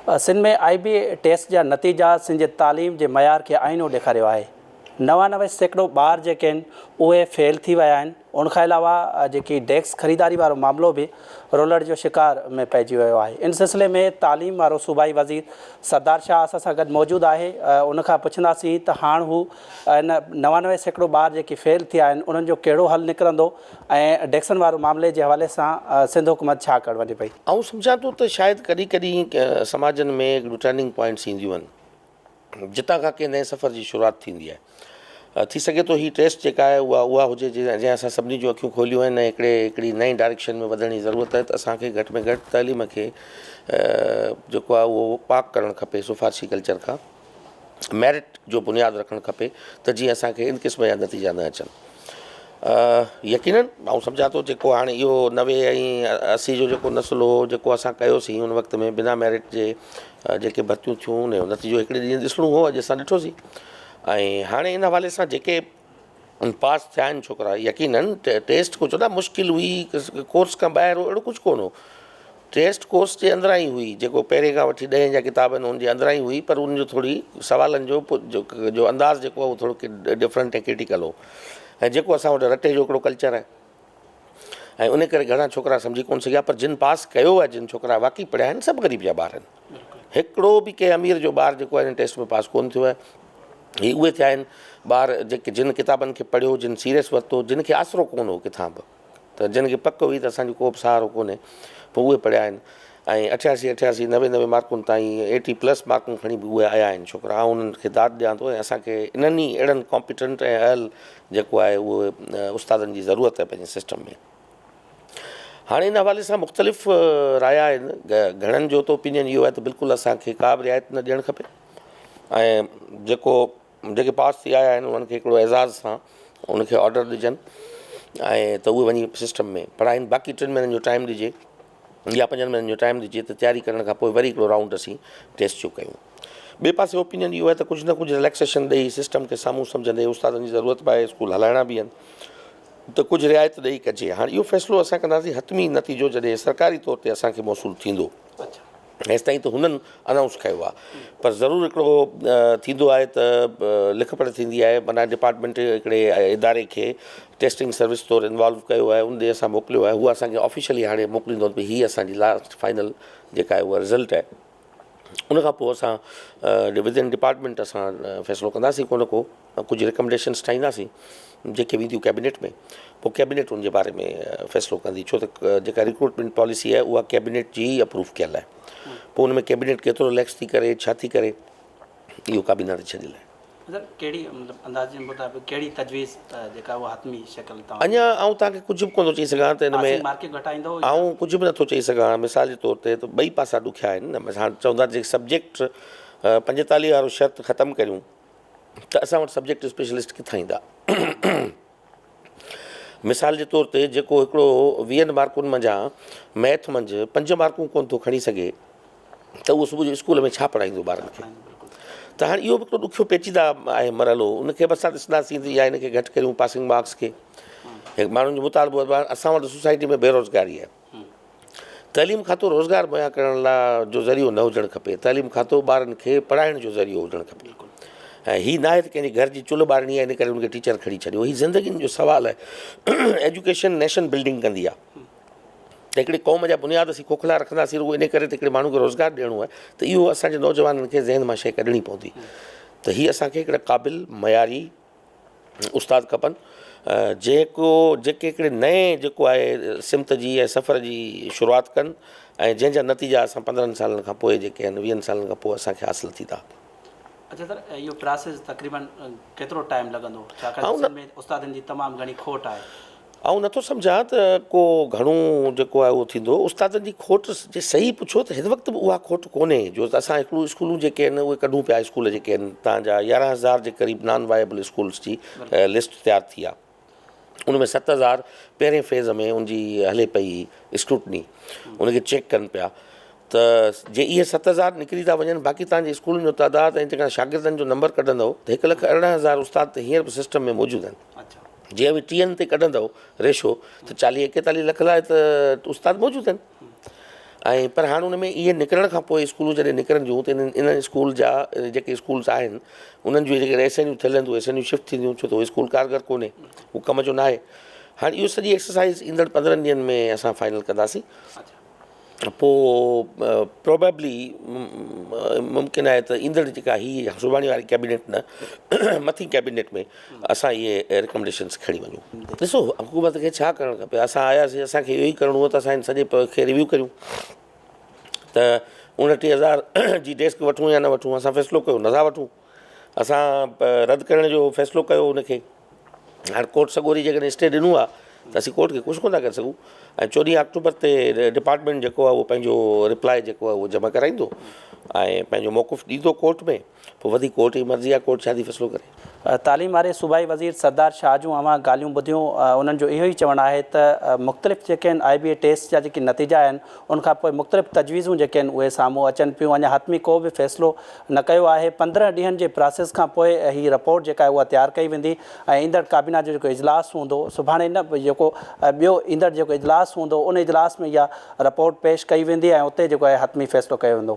سنڌ ۾ آء B test جا نتيجا سنڌ جي تعليم جي معيار کي آئينو ڏيکاريو آهي. 99% ٻار جيڪي آهن اهي فيل ٿي ويا آهن. ان کان علاوه جيڪي ڊيسڪ خريداري وارو معاملو به رولڙ جو شڪار ۾ پئجي ويو آهي. ان سلسلي ۾ تعليم وارو صوبائي وزير سردار شاهه اسان سان گڏ موجود آهي ان کان پڇنداسين ته هاڻ هو ان 99% ٻار جيڪي فيل ٿيا آهن انهن جو ڪهڙو حل نڪرندو ۽ ڊيڪسن وارو معاملي جي حوالي سان سنڌ حڪومت ڇا ڪرڻ وڃي پئي؟ آئون سمجهان ٿو ته شايد ڪڏهن ڪڏهن سماجن ۾ هڪڙيون ٽرننگ پوائنٽس اينديون آهن جتان کان ڪنهن نئين سفر جي شروعات ٿيندي آهي. ٿي سگهي ٿو هي ٽيسٽ جيڪا آهي اها اها هجي جنهن اسان سڀني جون اکيون کوليون آهن ۽ هڪڙي هڪڙي نئين ڊائريڪشن ۾ وڌڻ جي ضرورت آهي ته اسان کي گهٽ ۾ گهٽ تعليم کي جيڪو آهي اهو پاڪ ڪرڻ کپي سفارشي ڪلچر کان. ميرٽ جو بنياد رکڻ کپي ته جيئن اسان کي ان قسم جا نتيجا نه اچن. يقينن آئون سمجهان ٿو جيڪو هاڻي اهو 90 ۽ 80 جو جيڪو نسل هو جيڪو اسان ڪيوسين ان وقت ۾ بنا ميرٽ جي جيڪي ڀرتيون ٿيون ان جو نتيجو هڪڙي ڏينهن ڏسڻو هو اڄ اسان ڏٺوسين ۽ هاڻي ان حوالي سان جيڪي پاس ٿيا آهن ڇوڪرا يقينن ٽيسٽ ڪو چوندا مشڪل هئي ڪورس کان ٻاهر هو اهڙو ڪجهه ڪونه هو ٽيسٽ ڪورس جي اندران ئي هئي جيڪو پهرين کان وٺي ڏهين جا ڪتاب آهن ان جي اندران ئي هئي پر ان جو ٿوري سوالن جو جو انداز جيڪو آهي اهو ٿورو ڊفرنٽ ۽ ڪرٽيڪل هو ۽ جيڪو اسان وٽ رٽي جو هڪڙو ڪلچر آهي ۽ ان ڪري گهڻا ڇوڪرا سمجهي ڪونه سگهيا پر جن پاس ڪيو آهي جن ڇوڪرا واقعي پڙهيا آهن سڀ غريب جا ٻار آهن هڪڙو به ڪنهن امير جو ٻار جيڪو آهي ٽيسٽ ۾ پاس ڪونه ٿيو آهي هي اهي ٿيا آهن ٻار جيڪي جن ڪتابن کي پڙهيو جن سيريس ورتو جن کي آسرو ڪونه هو ڪٿان به ته جن کي پڪ هئي ته اسانجو ڪو به سهارو ڪونهي پوء اهي پڙهيا آهن ۽ اٺياسي اٺياسي نوي نوي مارڪن تائين ايٽي پلس مارڪون کڻي به اهي آيا آهن ڇوڪرا آئون انهن کي داد ڏيان ٿو ۽ اسان کي انهن ئي اهڙن ڪامپيٽنٽ ۽ اهل جيڪو آهي اهو استادن جي ضرورت آهي پنهنجي سسٽم ۾ هاڻي ان حوالي سان مختلف رايا آهن گهڻن جو ته اوپينين اهو آهي ته بلڪل اسان کي ڪا به رعايت نه ڏيڻ کپي ۽ جيڪو جيڪي پاس ٿي آيا آهن انهن کي هڪڙو اعزاز سان ان کي آرڊر ڏجن ۽ ته اهي وڃي سسٽم ۾ پڙهائين باقي ٽن مهينن جو ٽائيم ڏجي يا پنجن مهينن جو ٽائيم ڏجي ته تياري ڪرڻ کان پوء وري هڪڙو رائونڊ اسين ٽيسٽ جو ڪيون ٻئي پاسي اوپينين اهو آهي ته ڪجهه نه ڪجهه رليڪسيشن ڏئي سسٽم کي سامهون سمجهندي استادن جي ضرورت به آهي اسڪول هلائڻا به آهن ته ڪجهه رعايت ڏئي ڪجي هاڻي اهو فيصلو اسان ڪنداسين حتمي نتيجو جڏهن سرڪاري طور تي اسان کي موصول ٿيندو هيستائين ته هنن انائونس ڪيو آهي پر ضرور هڪڙو ٿيندو آهي ته لک پڙهه ٿيندي آهي معنيٰ ڊپارٽمينٽ هڪڙي اداري کي ٽيسٽنگ سروس طور انوالو ڪيو آهي ان ڏي اسان موڪليو آهي هو اسان کي آفيشلي هاڻي موڪليندو ته هي اسان جي لاسٽ فائنل جيڪا آهي اها رزلٽ آهي ان کان پوء اسان ود ان ڊپارٽمينٽ اسان فيصلو ڪنداسين ڪو نه ڪو ڪجهه ريڪمنڊيشنس ٺاهينداسين جيڪي وينديون ڪيبينيٽ ۾ پوء ڪيبينيٽ ان جي باري ۾ فيصلو ڪندي ڇو ته جيڪا ريڪروٽمينٽ پاليسي آهي اها ڪيبينيٽ جي ئي اپروو ڪيل آهي پوء ان ۾ ڪيبينيٽ ڪيترو رليڪس ٿي ڪري ڇا ٿي ڪري اهو ڪابينا تي ڇڏيل آهي. مطلب ڪهڙي مطلب اندازي مطابق ڪهڙي تجويز جيڪا اها حتمي شڪل توهان اڃا آئون توهان کي ڪجهه به ڪونه ٿو چئي سگهان ته ان ۾ مارڪيٽ گهٽائيندو آئون ڪجهه به نٿو چئي سگهان مثال جي طور تي ته ٻئي پاسا ڏکيا آهن نه هاڻ چوندا جيڪي سبجيڪٽ 45 وارو شرط ختم ڪريون ته اسان وٽ سبجيڪٽ اسپيشلسٽ ڪٿان ايندا؟ مثال جي طور تي جيڪو هڪڙو ويهن مارڪن منجهان ميٿ منجهه پنج مارڪون ڪونه ٿو کڻي سگهي ته اهو صبح جو اسڪول ۾ ڇا پڙهائيندو ٻارن کي؟ ته هاڻي اهو به هڪڙو ڏکيو پيچيده آهي مرحلو ان کي به اسان ڏسنداسين ته يا ان کي گهٽ ڪريون پاسنگ مارڪس کي ماڻهن جو مطالبو اسان وٽ سوسائٽي ۾ بيروزگاري آهي تعليم کاتو روزگار مهيا ڪرڻ لاء جو ذريعو نه هجڻ کپي، تعليم کاتو ٻارن کي پڙهائڻ جو ذريعو هجڻ کپي ۽ هي ناهي ته ڪنهن جي گهر جي چلهه ٻارڻي آهي ان ڪري ان کي ٽيچر کڻي ڇڏيو، هي زندگين جو سوال آهي، ايجوڪيشن نيشن بلڊنگ ڪندي آهي ته هڪڙي قوم جا بنياد اسين کوکلا رکنداسين رڳو ان ڪري ته هڪڙي ماڻهو کي روزگار ڏيڻو آهي ته اهو اسان جي نوجوانن کي ذهن مان شيء ڪڍڻي پوندي ته هي اسان کي هڪڙا قابل معياري استاد کپن جيڪو جيڪي هڪڙي نئين جيڪو آهي سمت جي ۽ سفر جي شروعات ڪن ۽ جنهن جا نتيجا اسان 15 سالن کان پوء جيڪي آهن 20 سالن کان پوء اسان کي حاصل ٿيندا. اڇا سر اهو پراسيس تقريبن ڪيترو ٽائيم لڳندو ڇاڪاڻ ته سنڌ ۾ استادن جي تمام گهڻي کوٽ آهي. آئون نٿو سمجهان ته ڪو گهڻو جيڪو آهي اهو ٿيندو. استادن جي کوٽ جي صحيح پڇو ته هن وقت به اها کوٽ ڪونهي جو اسان هڪڙو اسڪولون جيڪي آهن اهي ڪڍون پيا اسڪول جيڪي آهن تان جا 11 هزار جي قريب نان وائبل اسڪولس جي لسٽ تيار ٿي آهي ان ۾ 7000 پهرين فيز ۾ ان جي هلي پئي اسڪروٽني ان کي چيڪ ڪن پيا ته جي اهي 7000 نڪري ٿا وڃن باقي تان جي اسڪولن جو تعداد ۽ جيڪا شاگردن جو نمبر ڪڍندو ته 1 لک 18 هزار استاد ته هينئر به سسٽم ۾ موجود آهن. جي اوهين ٽيهن تي ڪڍندؤ ريشو ته چاليهه ايڪيتاليهه لک لاء ته استاد موجود آهن. ۽ پر هاڻ ان ۾ اهي نڪرڻ کان پوء اسڪولون جڏهن نڪرنديون ته انهن انهن اسڪول جا جيڪي اسڪولس آهن انهن جون جيڪي ايس اين يون ٿيل آهن اهي ايس اين يون شفٽ ٿينديون ڇو ته اهو اسڪول ڪارگر ڪونهي هو ڪم جو ناهي هاڻ اهو سڄي ايڪسرسائز ايندڙ 15 ڏينهن ۾ اسان فائنل ڪنداسين پوء پروبيبلي ممڪن آهي ته ايندڙ جيڪا هي سڀاڻي واري ڪيبينيٽ نه مٿين ڪيبينيٽ ۾ اسان اهي ريڪمينڊيشنس کڻي وڃون. ڏسو حڪومت کي ڇا ڪرڻ کپي اسان آياسين اسان کي اهو ئي ڪرڻو هو ته اسان هن سڄي کي ريويو ڪريون ته 29 هزار جي ڊيسڪ وٺون يا نه وٺون اسان فيصلو ڪيو نٿا وٺون اسان رد ڪرڻ جو فيصلو ڪيو ان کي هاڻ ڪورٽ سڳوري جيڪڏهن اسٽي ڏنو آهي ته اسين ڪورٽ کي ڪجهه ڪونه ٿا ڪري سگهون ۽ 14 آڪٽوبر تي ڊپارٽمينٽ جيڪو آهي اهو پنهنجو رپلاء جيڪو آهي اهو جمع ڪرائيندو ۽ پنهنجو موقف ڏيندو ڪورٽ ۾ پوء وڌيڪ ڪورٽ جي مرضي آهي ڪورٽ ڇا ٿي فيصلو ڪري. تعليم واري صوبائي وزير سردار شاهه جون اوهان ڳالهيون ٻڌيون انهن جو اهو ئي چوڻ آهي ته مختلف جيڪي آهن آء بي اي ٽيسٽ جا جيڪي نتيجا آهن ان کان پوء مختلف تجويزون جيڪي آهن اهي سامهون اچن پيون اڃا حتمي ڪو به فيصلو نه ڪيو آهي 15 ڏينهن جي پراسيس کان پوء هي رپورٽ جيڪا آهي اها تيار ڪئي ويندي ۽ ايندڙ ڪابينا جو جيڪو اجلاس هوندو سڀاڻي نه جيڪو ٻيو ايندڙ جيڪو اجلاس هوندو ان اجلاس ۾ اها رپورٽ پيش ڪئي ويندي ۽ اتي جيڪو آهي حتمي فيصلو ڪيو ويندو.